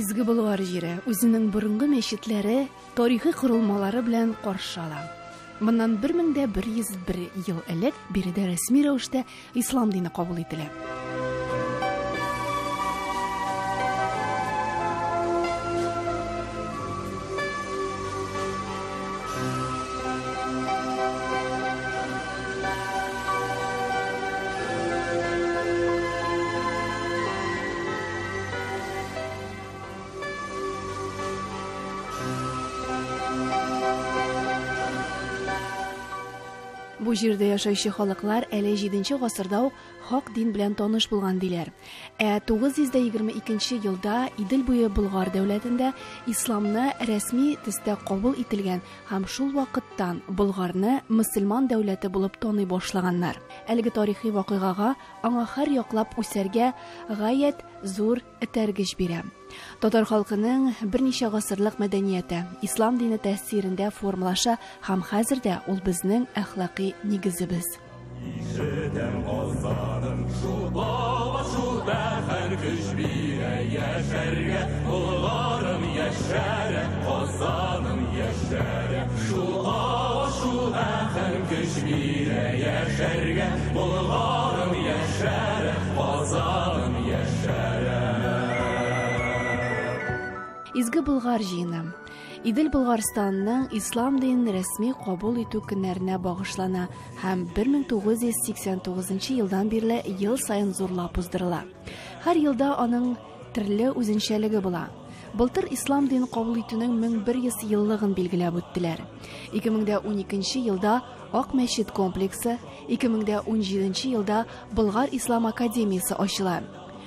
Изге Болгар җире үзенең борынгы мәчетләре, тарихи корылмалары белән каршы ала. Моннан 1101 ел элек биредә рәсми рәвештә ислам дине кабул ителә. Бу җирдә яшәүче халыклар әле 7 гасырда ук хак дин белән таныш булган диләр. Ә 922 елда Идел буе Болгар дәүләтендә исламны рәсми төстә кабул ителгән һәм шул вакыттан Болгарны мөселман дәүләте булып таный башлаганнар. Әлеге тарихи вакыйгага аңа һәр яклап үсәргә гаять зур этәргеч бирә. Татар халкының берничә гасырлык мәдәнияте ислам дине тәэсирендә формалаша һәм хәзер дә ул безнең әхлакый нигезебез. Ишетәм азаным, шул баба, шул бәхәр көч бирә яшәргә, Болгарым яшәрә, Казаным яшәрә. Шул ава, шул бәхәр көч бирә яшәргә, Болгарым яшәрә, Казаным яшәрә. Изге Болгар җыены Идел Болгарстанның ислам динен рәсми кабул итү көннәренә багышлана һәм 1989 елдан бирле ел саен зурлап уздырыла. Һәр елда аның төрле үзенчәлеге була. Былтыр ислам динен кабул итүнең 1100 еллыгын билгеләп үттеләр. 2012 елда Ак мәчет комплексы, 2017 елда Болгар Ислам академиясе ачыла.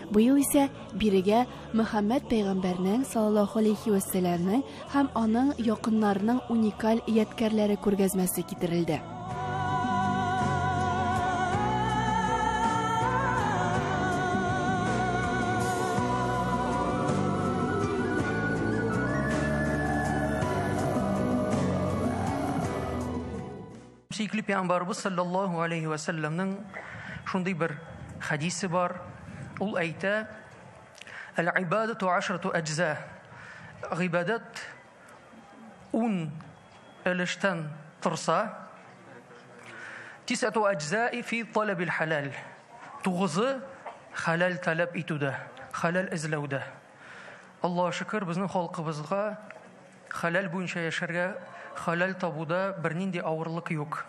Быел исә бирегә Мөхәммәд пәйгамбәрнең саллаллаһу алейхи вәссәламнең һәм аның якыннарының уникаль ядкәрләре күргәзмәсе китерелде. Сөекле пәйгамбәребез саллаллаһу алейхи ва сәлләмнең шундый бер хәдисе бар. Ул әйтә: "Әл-ибадату ашрату әҗза". Гыйбадәт 10 өлештән торса, тисәту әҗзаи фи талабил халал. Тугызы хәләл таләп итүдә, хәләл эзләүдә. Аллаһ шөкер, безнең халкыбызга хәләл буенча яшәргә, хәләл табуда бернинди авырлык юк.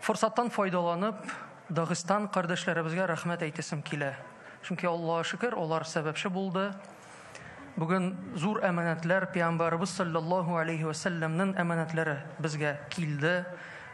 Форсаттан файдаланып, Дагыстан кардәшләребезгә рәхмәт әйтәсем килә. Чөнки Аллаһ шөкер, алар сәбәпче булды. Бүген зур әманәтләр пәйгамбәребез саллаллаһу алейхи ва сәлләмнең әманәтләре безгә килде,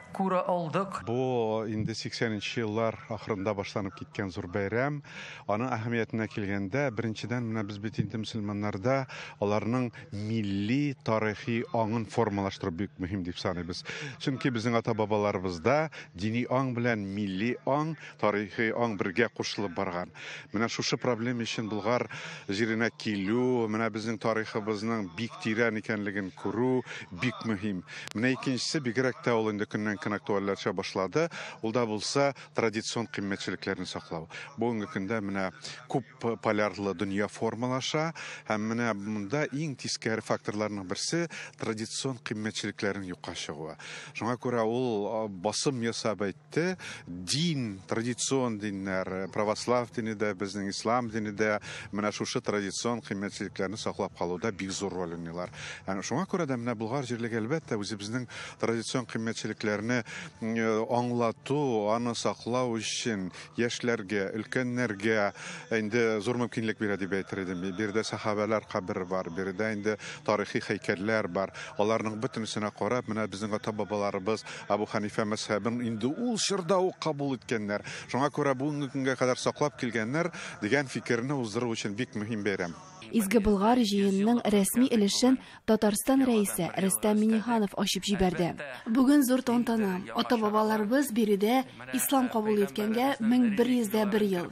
күрә алдык. Бу инде 80 еллар ахырында башланып киткән зур бәйрәм. Аның әһәмиятенә килгәндә, беренчедән, менә без бит инде мөселманнарда аларның милли тарихи аңын формалаштыру бик мөһим дип саныйбыз. Чөнки безнең ата-бабаларыбызда дини аң белән милли аң, тарихи аң бергә кушылып барган. Менә шушы проблема өчен Болгар җиренә килү, менә безнең тарихыбызның бик тирән икәнлеген күрү бик мөһим. Менә икенчесе, бигрәк тә ул инде көннән-көн актуальләшә башлады, ул да булса традицион кыйммәтчелекләрне саклау. Бүгенге көндә менә күп полярлы дөнья формалаша, һәм менә монда иң тискәре факторларның берсе традицион кыйммәтчелекләрнең юкка чыгуы. Шуңа күрә ул басым ясап әйтте, дин, традицион диннәр, православ дине дә, безнең ислам дине дә менә шушы традицион кыйммәтчелекләрне саклап калуда бик зур роль уйныйлар. Һәм шуңа күрә дә менә Болгар җирлеге әлбәттә үзебезнең традицион кыйммәтчелекләрне аңлату, аны саклау өчен яшьләргә, өлкәннәргә инде зур мөмкинлек бирә дип әйтер идем. Биредә сәхабәләр кабере бар, биредә инде тарихи һәйкәлләр бар. Аларның бөтенесенә карап, менә безнең ата-бабаларыбыз Абу Ханифә мәзһәбен инде ул чорда ук кабул иткәннәр. Шуңа күрә бүгенге көнгә кадәр саклап килгәннәр дигән фикерне уздыру өчен бик мөһим бәйрәм. Изге Болгар җыенының рәсми өлешен Татарстан Рәисе Рөстәм Миңнеханов ачып җибәрде. Бүген зур тантана. Ата-бабаларыбыз биредә ислам кабул иткәнгә 1101 ел.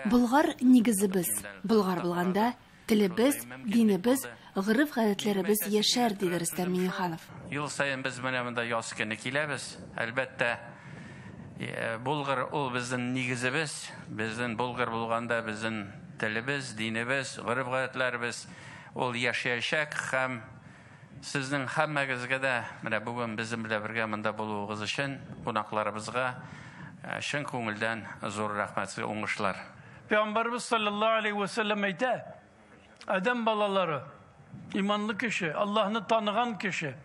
Болгар нигезебез. Болгар булганда телебез, динебез, гореф-гадәтләребез яшәр, диде Рөстәм Миңнеханов. Ел саен без менә монда яз көне киләбез. Әлбәттә, Болгар ул безнең нигезебез. Безнең Болгар булганда безнең телебез, динебез, гореф-гадәтләребез. Ул яшәячәк һәм сезнең һәммәгезгә дә менә бүген безнең белән бергә монда булуыгыз өчен кунакларыбызга чын күңелдән зур рәхмәт, сезгә уңышлар. Пәйгамбәрбез саллаллаһу алейхи ва саллям әйтә, адәм балалары, иманлы кеше, Аллаһны таныган кеше,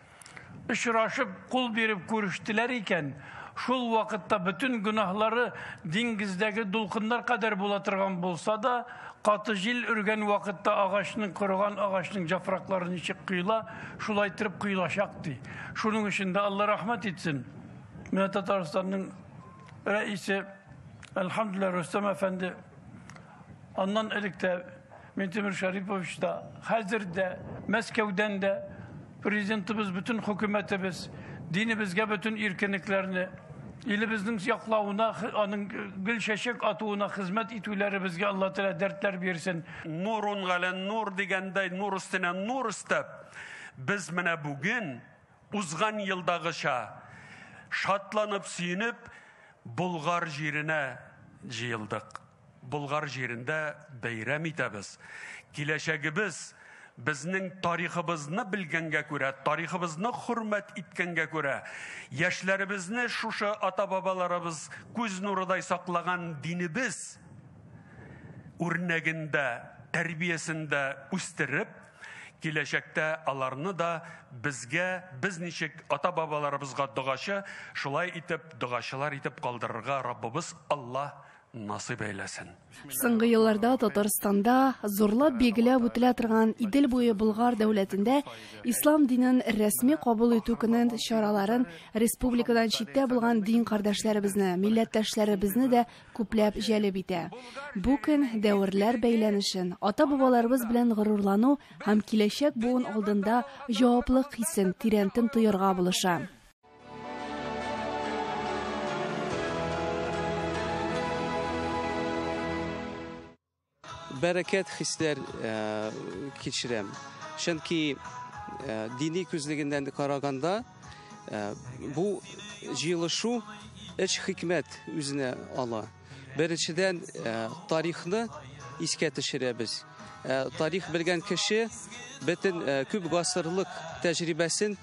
очрашып, кул биреп күрештеләр икән, шул вакытта бөтен гөнаһлары диңгездәге дулкыннар кадәр була торган булса да, каты җил өргән вакытта агачның, корыган агачның яфраклары ничек коела, шулай итеп коелачак ди. Шуның өчен дә Алла рәхмәт итсен. Менә Татарстанның рәисе, әлхәмдүлилләһ, Рөстәм әфәнде, аннан элек тә Минтимер Шәрипович та, хәзер дә, Мәскәүдән дә президентыбыз, бөтен хөкүмәтебез динебезгә бөтен иркенлекләрне, илебезнең яклавына, аның гөл чәчәк атуына хезмәт итүләре безгә Алла Тәгалә дәртләр бирсен. Нурун галә нур дигәндәй, нур өстенә нур өстәп, без менә бүген узган елдагыча шатланып, сөенеп, Болгар җиренә җыелдык. Болгар җирендә бәйрәм итәбез. Киләчәгебез безнең тарихыбызны белгәнгә күрә, тарихыбызны хөрмәт иткәнгә күрә, яшьләребезне шушы ата-бабаларыбыз күз нурыдай саклаган динебез үрнәгендә, тәрбиясендә үстереп, киләчәктә аларны да безгә, без ничек ата-бабаларыбызга догачы, шулай итеп догачылар итеп калдырырга Раббыбыз Аллаһ насыйп әйләсен. Соңгы елларда Татарстанда зурлап билгеләп үтелә торган Идел буе Болгар дәүләтендә ислам динен рәсми кабул итү көнен чараларын республикадан читтә булган дин кардәшләребезне, милләттәшләребезне дә күпләп җәлеп итә. Бу көн дәверләр бәйләнешен, ата-бабаларыбыз белән горурлану һәм киләчәк буын алдында җаваплылык хисен тирәнтен тоярга булыша. Бәрәкәт хисләр кичерәм. Чөнки дини күзлегеннән караганда бу җыелышу өч хикмәт үзенә ала. Беренчедән, тарихны искә төшерәбез. Тарих белгән кеше бөтен күп гасырлык тәҗрибәсен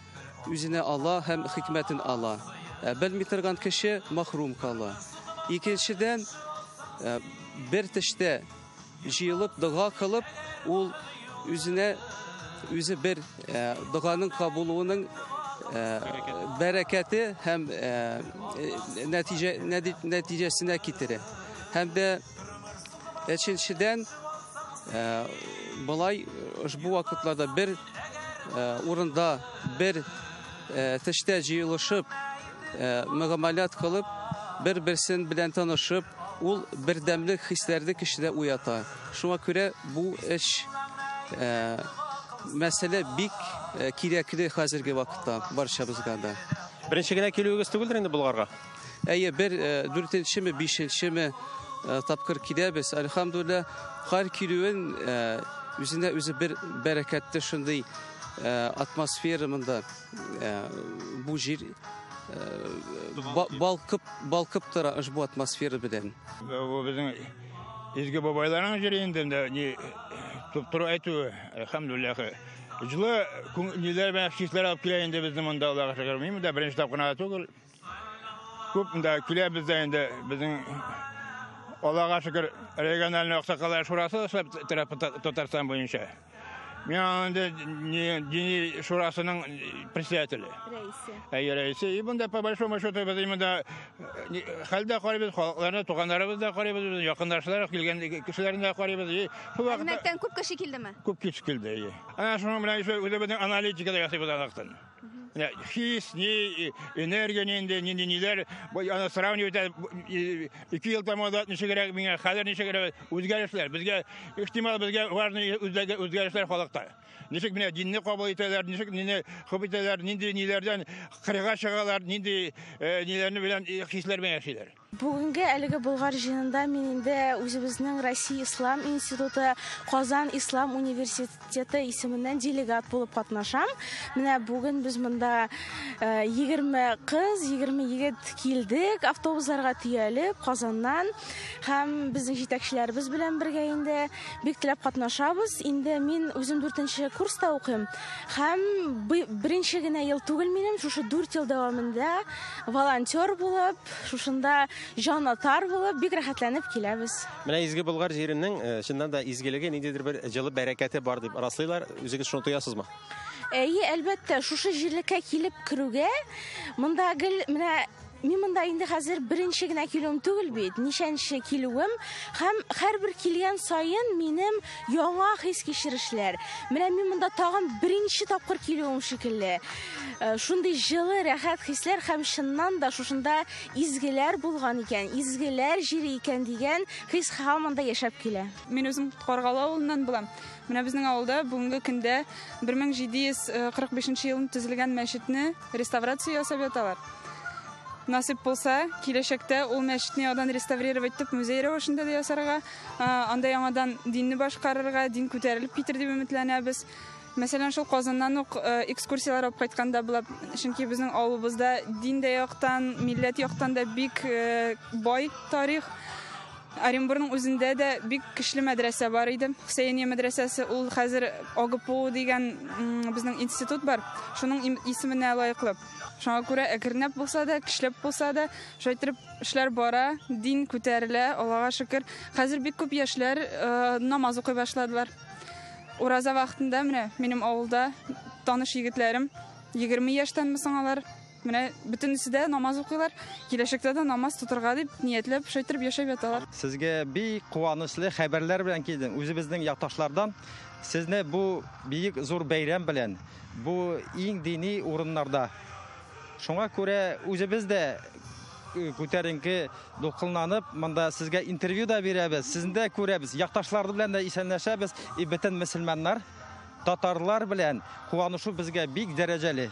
үзенә ала һәм хикмәтен ала. Белми торган кеше махрум кала. Икенчедән, бер төштә җыелып, дога кылып, ул үзенә үзе бер доганың кабулуының бәрәкәте һәм нәтиҗәсенә китерә. Һәм дә өченчедән, болай ошбу вакытларда бер урында, бер төштә җыелышып, мөгамәләт кылып, бер-берсен белән танышып, ул бердәмлек хисләрне кешедә уята. Шуңа күрә бу эш мәсьәлә бик кирәкле хәзерге вакытта барчабызга да. Беренче генә килүегез түгелдер инде Болгарга? Әйе, бер дүртенчеме, бишенчеме тапкыр киләбез. Әлхәмдүлилләһ, һәр килүен үзенә үзе бер бәрәкәтле шундый атмосфера монда. Бу җир балкып тора ошбу атмосфера белән. Бу безнең изге бабайларның җире инде, ни туп-туры әйтүе, әлхәмдүлилләһ. Җылы ниләр белән хисләр алып килә инде безнең монда, Аллаһка шөкер. Мин монда беренче тапкыр гына түгел. Күп монда киләбез дә инде, безнең Аллаһка шөкер региональ аксакаллар шурасы эшләп тора Татарстан буенча. Мин инде дини шурасының председателе. Рәисе. Әйе, рәисе. И монда по большому счету без монда хәлдә карыйбыз, халыкларны, туганнарыбызны да карыйбыз, безнең якындашлар килгән кешеләрне дә карыйбыз. И шул вакытта Әлмәттән күп кеше килдеме? Күп кеше килде, әйе. Ана шуның белән еще үзебезнең аналитика да ясыйбыз анактан. Менә хис, ни, энергия нинди, нинди ниләр, бу аны сравнивать ике ел тамада ничегрәк миңа, хәзер ничегрәк үзгәрешләр. Безгә ихтимал, безгә важный үзгәрешләр халыкта. Ничек менә динне кабул итәләр, ничек мине хуп итәләр, нинди ниләрдән кырга чыгалар, нинди ниләрне белән хисләр белән яшиләр. Бүгенге әлеге Болгар җыенында мин инде үзебезнең Россия Ислам институты, Казан Ислам университеты исеменнән делегат булып катнашам. Менә бүген без монда 20 кыз, 20 егет килдек, автобусларга төялеп Казаннан һәм безнең җитәкчеләребез белән бергә инде бик теләп катнашабыз. Инде мин үзем 4нче курста укыйм һәм беренче генә ел түгел минем, шушы 4 ел дәвамында волонтер булып, шушында җанатар булып, бик рәхәтләнеп киләбез. Менә Изге Болгар җиренең чыннан да изгелеге, ниндидер бер җылы бәрәкәте бар дип раслыйлар. Үзегез шуны тоясызмы? Әйе, әлбәттә, шушы җирлеккә килеп керүгә, монда гел менә мин монда инде хәзер беренче генә килүем түгел бит, ничәнче килүем һәм һәрбер килгән саен минем яңа хис-кичерешләр. Менә мин монда тагын беренче тапкыр килүем шикелле. Шундый җылы, рәхәт хисләр һәм чыннан да шушында изгеләр булган икән, изгеләр җире икән дигән хис һаман да яшәп килә. Мин үзем Каргалы авылыннан булам. Менә безнең авылда бүгенге көндә 1745 елында төзелгән мәчетне реставрация ясап яталар. Насыйп булса, киләчәктә ул мәчетне яңадан реставрировать итеп музей рәвешендә дә ясарга, анда яңадан динне башкарырга, дин күтәрелеп китер дип өметләнәбез. Мәсәлән, шул Казаннан ук экскурсияләр алып кайтканда була, чөнки безнең авылыбызда дин дә яктан, милләт яктан да бик бай тарих. Оренбургның үзендә дә бик көчле мәдрәсә бар иде. Хөсәения мәдрәсәсе, ул хәзер ОГПУ дигән безнең институт бар. Шуның исеменә лаеклы. Шуңа күрә әкренләп булса да, көчләп булса да, шулай итеп эшләр бара, дин күтәрелә, Аллага шөкер. Хәзер бик күп яшьләр намаз укый башладылар. Ураза вакытында менә минем авылда таныш егетләрем 20 яшьтәнме соң алар, менә бөтенесе дә намаз укыйлар. Киләчәктә дә намаз тотырга дип ниятләп, шулай итеп яшәп яталар. Сезгә бик куанычлы хәбәрләр белән килдем. Үзебезнең якташлардан сезне бу бик зур бәйрәм белән, бу иң дини урыннарда. Шуңа күрә үзебез дә күтәренке дулкынланып, монда сезгә интервью да бирәбез, сезне дә күрәбез, якташлар белән дә исәнләшәбез, и бөтен мөселманнар, татарлар белән куанышу безгә бик дәрәҗәле.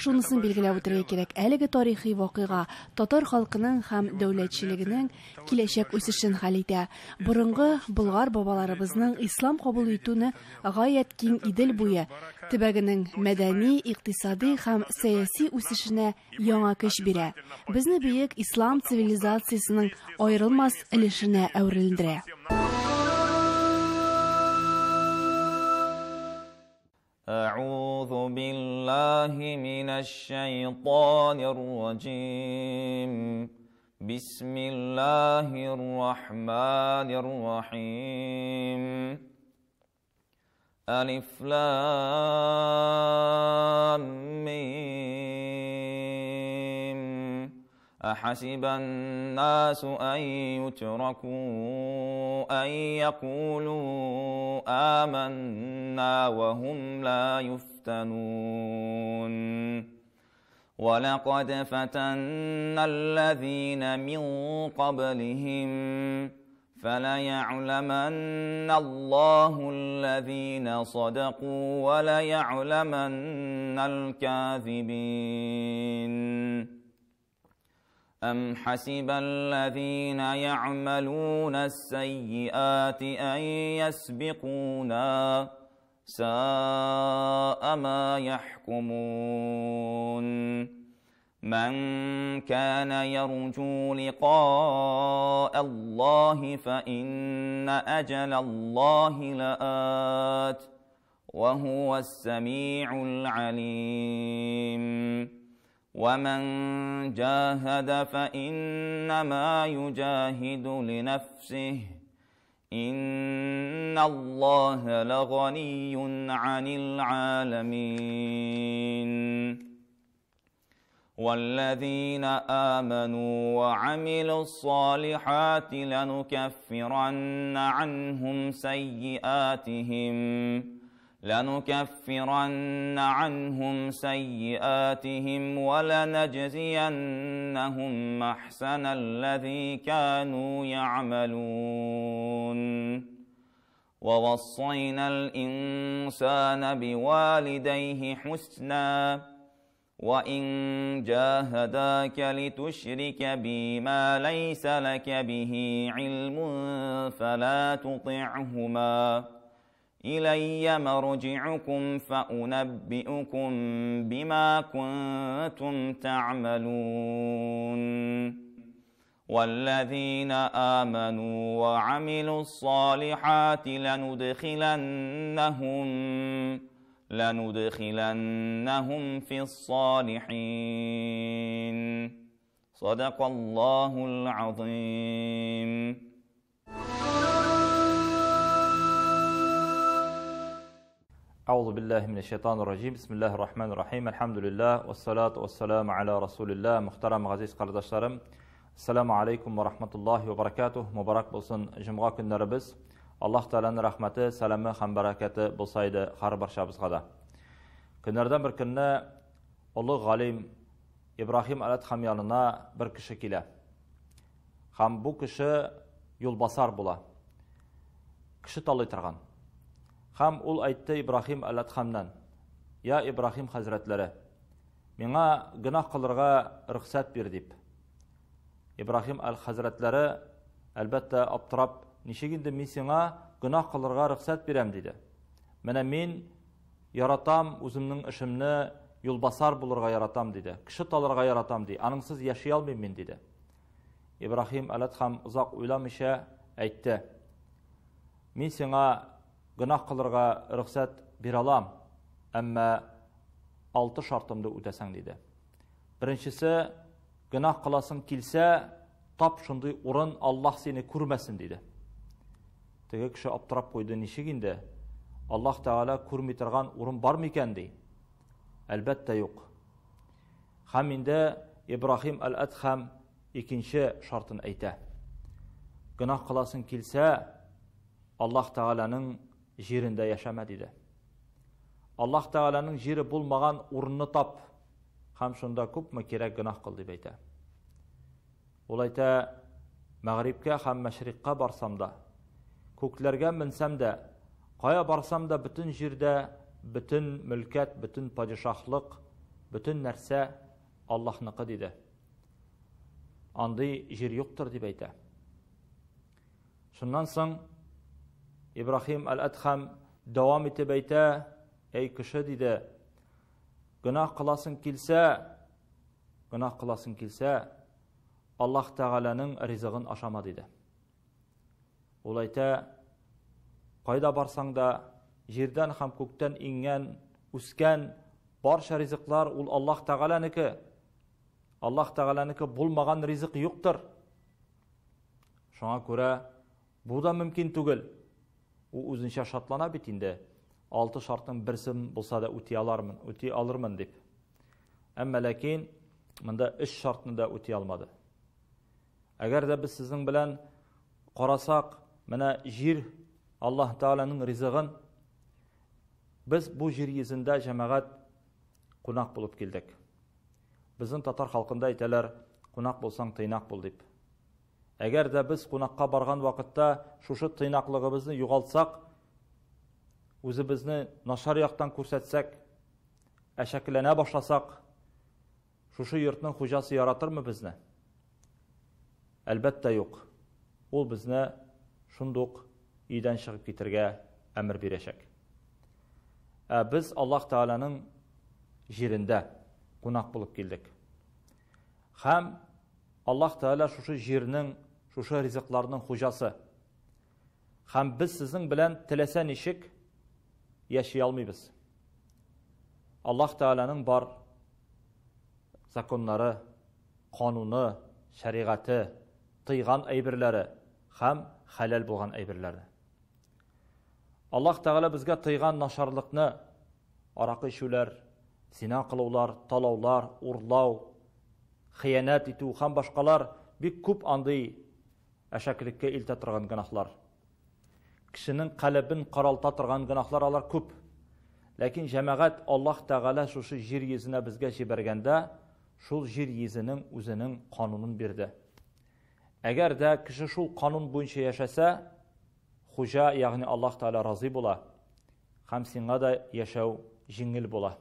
Шунысын билгеләп үтәргә кирәк, әлеге тарихи вакыйга татар халкының һәм дәүләтчелегенең киләчәк үсешен хәл итә. Борынгы болгар бабаларыбызның ислам кабул итүне гаять киң Идел буе төбәгенең мәдәни, икътисади һәм сәяси үсешенә яңа көч бирә. Безне бөек ислам цивилизациясенең аерылмас өлешенә әверелдерә. أعوذ بالله من الشيطان الرجيم. بسم الله الرحمن الرحيم. ألف لام ميم. أحسب الناس أن يتركوا أن يقولوا آمنا وهم لا يفتنون. ولقد فتنا الذين من قبلهم فليعلمن الله الذين صدقوا وليعلمن الكاذبين. أم حسب الذين يعملون السيئات أن يسبقونا ساء ما يحكمون. من كان يرجو لقاء الله فإن أجل الله لآت وهو السميع العليم. ومن جاهد فإنما يجاهد لنفسه إن الله لغني عن العالمين. والذين آمنوا وعملوا الصالحات لنكفرن عنهم سيئاتهم ولنجزينهم أحسن الذي كانوا يعملون. ووصينا الإنسان بوالديه حسنا وإن جاهداك لتشرك بي ما ليس لك به علم فلا تطعهما إلي مرجعكم فأنبئكم بما كنتم تعملون والذين آمنوا وعملوا الصالحات لندخلنهم في الصالحين صدق الله العظيم. أعوذ بالله من الشيطان الرجيم. بسم الله الرحمن الرحيم. الحمد لله والصلاة والسلام على رسول الله. Muhterem aziz kardeşlerim, Esselamu Aleyküm ve Rahmetullahi ve Berekatuh. Mübarek olsun Cuma günlerimiz. Allah Teala'nın rahmeti, selamı hem bereketi bolsaydı har barşamızga da. Günlerden bir günde ulu galim İbrahim el-Adham yanına bir kişi kele. Hem bu kişi yolbasar bula. Kişi talay turgan. Hem ul aytdi İbrahim el-Adhamdan: "Ya İbrahim Hazretleri, menga günah qilirga ruxsat ber" deb. İbrahim el-Hazretleri elbette aptırap, "Nechik endi men senga günah qilirga ruxsat berem" dedi. "Mana men yaratam o'zimning ishimni, yo'lbosar bo'lirga yaratam" dedi. "Kishi talarga yaratam" dedi. "Aningsiz yashay olmayman" dedi. İbrahim el-Adham uzoq o'ylamisha aytdi: "Men senga günah qilirga ruxsat bera olam, ammo 6 shartimni o'tasang" dedi. Birinchisi, günah qilasing kelsa, tap shunday o'rin Alloh seni ko'rmasin dedi. Tegi kishi aptirab qo'ydi, nechik endi Alloh taolo ko'rmay turgan o'rin bormi ekan dey. Albatta yo'q. Ham endi İbrahim el-Adham ikkinchi shartini ayta. Gunoh qilasing kelsa, Alloh taolaning jerinda yashama dedi. Alloh taolaning jeri bo'lmagan o'rinni top, ham shunda ko'pmi kerak gunoh qil deb ayta. Ul ayta, mag'ribga ham mashriqqa borsam da, ko'klarga minsam da, qaya borsam da butun yerda, butun mulkat, butun podshohlik, butun narsa Allohniki dedi. Anday yer yo'qdir deb ayta. Shundan so'ng İbrahim el-Adham davom etib ayta: "Ey kishi" dedi, "gunoh qilasing kelsa, gunoh qilasing kelsa, Alloh taolaning rizqini oshama" dedi. Ul ayta, "Qayda borsang da, yerdan ham ko'kdan ingan, o'sgan barcha rizqlar ul Alloh taolaniki. Alloh taolaniki bo'lmagan rizq yo'qdir. Shunga ko'ra bu da mumkin tugul." U o'zincha shotlana bit endi. 6 shartning birisi bo'lsa da o'tiy olarman, o'tiy olirman deb. Ammo lekin bunda 3 shartni da o'tiy olmadi. Agarda biz sizning bilan qarasak, mana yer Alloh taolaning rizqini, biz bu yer yuzida jamoat qo'noq bo'lib keldik. Bizning tatar xalqida aytalar, qo'noq bo'lsang tiynoq bo'l deb. Agarda biz qo'noqqa borgan vaqtda shushu tiynoqligimizni yo'qoltsak, o'zimizni noshar yoqdan ko'rsatsak, ashaklana boshlasak, shushu yurtning xo'jasi yaratirmi bizni? Albatta yo'q. U bizni shundoq uydan chiqib ketirga amr berashak. Biz Alloh taolaning jerinda qo'noq bo'lib keldik. Ham Alloh taolo shushu yerning, shushu rizqlarning xo'jasi. Ham biz sizning bilan tilasa nechik yashay olmaymiz. Alloh taolaning bor zakonlari, qonuni, shariati, tiygan aybirlari ham halal bo'lgan aybirlari. Alloh taolo bizga tiygan nasharlikni, aroq ichuvlar, zina qiluvlar, talovlar, urlov, xiyonat etuv ham boshqalar bek ko'p anday ashaklikka elta turgan gunohlar. Kishining qalbini qaralta turgan gunohlar ular ko'p. Lekin jamoat Alloh taolo shu yer yuzini bizga jibarganda, shu yer yuzining o'zining qonunini berdi. Agarda kishi shu qonun bo'yicha yashasa, xo'ja, ya'ni Alloh taolo rozi bo'la. Ham senga da yashov yengil bo'la.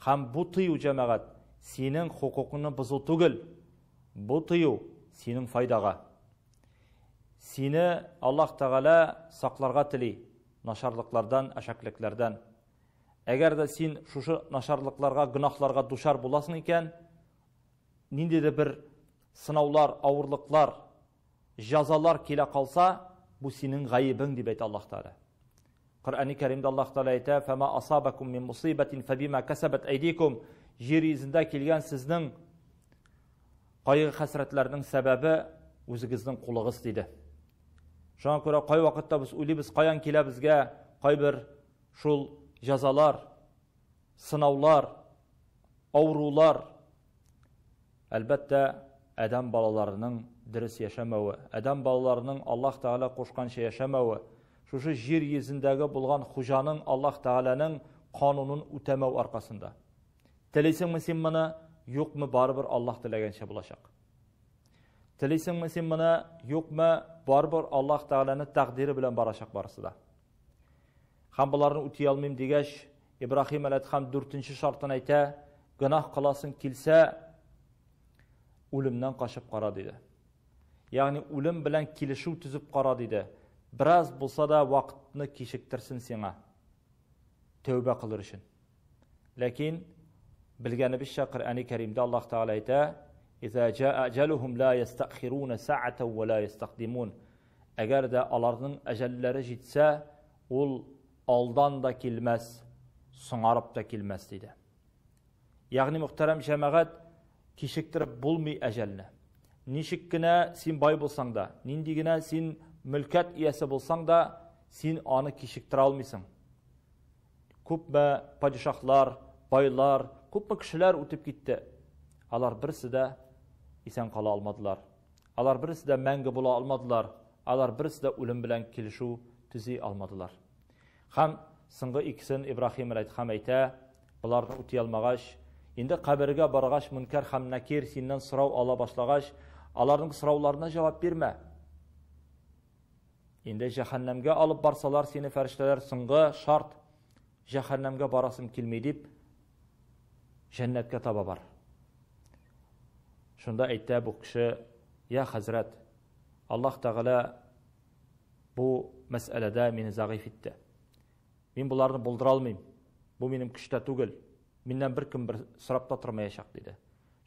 Һәм бу тыю, җәмәгать, синең хокукыңны бозу түгел. Бу тыю синең файдага. Сине Аллаһ Тәгалә сакларга тели начарлыклардан, әшәклекләрдән. Әгәр дә син шушы начарлыкларга, гөнаһларга дучар буласың икән, ниндидер бер сынаулар, авырлыклар, җәзалар килә калса, бу синең гаебең дип әйтә Аллаһ Тәгалә. Коръәни Кәримдә Аллаһ Тәгалә әйтә: "Фама асабакум мин мусибатин фабима касабат айдикум." Җир йөзендә килгән сезнең кайгы-хәсрәтләрнең сәбәбе үзегезнең кулыгыз диде. Шуңа күрә кайвакытта без уйлыйбыз, каян килә безгә кайбер шул җәзалар, сынаулар, авырулар. Әлбәттә, адәм балаларының дөрес яшәмәве, адәм балаларының Аллаһ Тәгалә кушканча яшәмәве, шушы җир йөзендәге булган хуҗаның Аллаһ Тәгаләнең канунын үтәмәү аркасында. Телисеңме син моны, юкмы, барыбер Аллаһ теләгәнчә булачак. Телисеңме син моны, юкмы, барыбер Аллаһ Тәгаләнең тәкъдире белән барачак барысы да. Һәм боларны үти алмыйм дигәч, Ибраһим әләдхәм дүртенче шартын әйтә, гөнаһ кыласың килсә, үлемнән качып кара диде. Ягъни үлем белән килешү төзеп кара диде. Бераз булса да вакытны кичектерсен сиңа. Тәүбә кылыр өчен. Ләкин белгәнебезчә Коръәни Кәримдә Аллаһ Тәгалә әйтә: "Иза җаа аҗалухум ла ястахируна саатан ва ла ястакдимун." Әгәр дә аларның әҗәлләре җитсә, ул алдан да килмәс, соңарып та килмәс диде. Ягъни мөхтәрәм җәмәгать, кичектереп булмый әҗәлне. Ничек кенә син бай булсаң да, нинди генә син мөлкәт иясе булсаң да, син аны кичектерә алмыйсың. Күпме падишаһлар, байлар, күпме кешеләр үтеп китте. Алар берсе дә исән кала алмадылар. Алар берсе дә мәңге була алмадылар. Алар берсе дә үлем белән килешү төзи алмадылар. Һәм соңгы икесен Ибраһим Әдхәм әйтә, боларны үти алмагач, инде кабергә баргач, Мөнкәр һәм Нәкир синнән сорау ала башлагач, аларның сорауларына җавап бирмә. Инде җәһәннәмгә алып барсалар сине фәрештәләр соңгы шарт җәһәннәмгә барасым килми дип җәннәткә таба бар. Шунда әйтә бу кеше, я хәзрәт, Аллаһ Тәгалә бу мәсьәләдә мине зәгыйф итте. Мин боларны булдыра алмыйм. Бу минем көчтә түгел. Миннән беркем бер сорап та тормаячак, диде.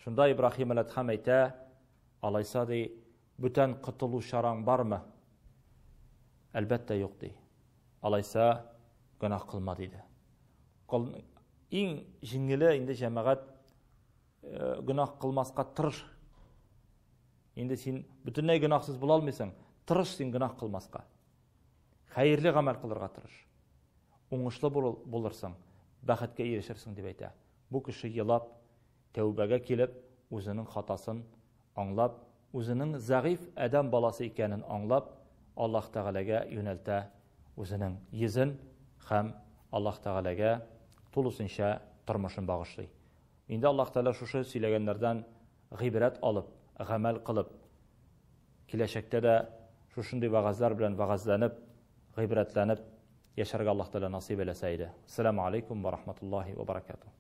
Шунда Ибраһим әл-Әдхәм әйтә, алайса ди, Бүтән котылу чараң бармы? Әлбәттә, юк, ди. Алайса, гөнаһ кылма, диде. Иң җиңеле инде җәмәгать э, гөнаһ кылмаска тырыш. Инде син бөтенләй гөнаһсыз була алмыйсың. Тырыш син гөнаһ кылмаска. Хәерле гамәл кылырга тырыш. Уңышлы булырсың, бәхеткә ирешерсең дип әйтә. Бу кеше елап, тәүбәгә килеп, үзенең хатасын аңлап, үзенең зәгыйфь адәм баласы икәнен аңлап, Аллаһ Тәгаләгә юнәлтә үзенең йөзен һәм Аллаһ Тәгаләгә тулысынча тормышын багышлый. Инде Аллаһ Тәгалә шушы сөйләгәннәрдән гыйбрәт алып, гамәл кылып, киләчәктә дә шушындый вәгазьләр белән вәгазьләнеп, гыйбрәтләнеп яшәргә Аллаһ Тәгалә насыйп әйләсә иде. Ассаламу алейкум ва рахматуллаһи ва баракатуһ.